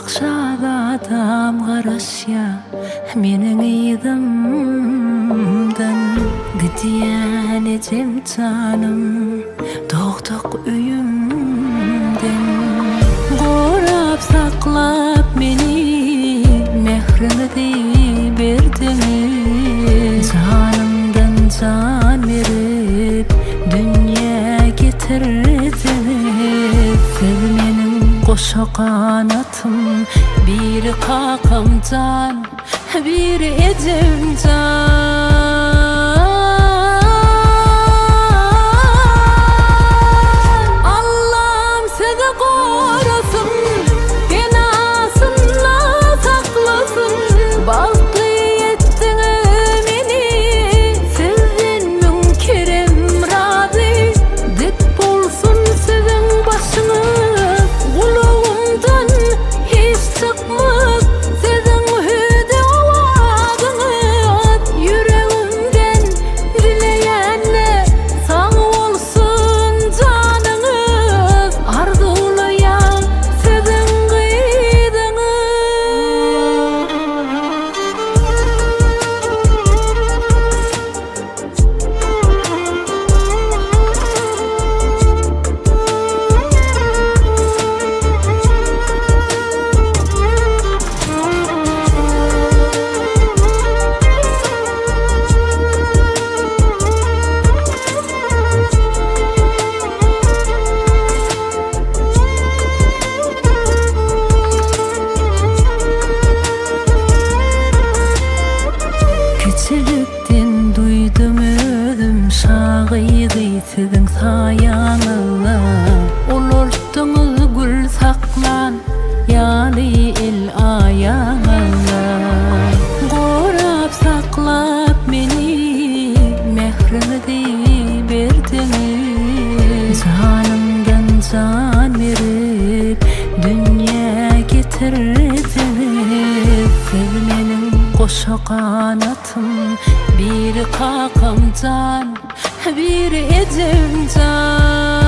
Akşazadam garaşýa meniň yzymdan. Gidýän ejem janym dogduk öýümden. Gorap saklap meni mähriňizi berdiňiz. Janymdan jan berip dünýä getirdiňiz. Siz meniň goşa ganatym, biri kakam jan, biri ejem jan. Allam sizi gorasyn, penasynda saklasyn, bagtly etdiňiz meni, sizden müň kerem razy, dik bolsun siziň başyňyz, gulagymdan hiç çykmaz siziň hüwdi owazyňyz, ýüregimden dileýän-de sag bolsun janyňyz, arzuwlaýan siziň gyzyňyz. Kiçilikden duýdum özüm şa gyzy siziň saýaňyzda. Ulaltdyňyz gül saklan ýaly el aýaňyzda. Gorap saklap meni mähriňizi berdiňiz. Janymdan jan berip dünýä getirdiňiz. Siz meniň goşa ganatym, biri kakam jan, biri ejem jan.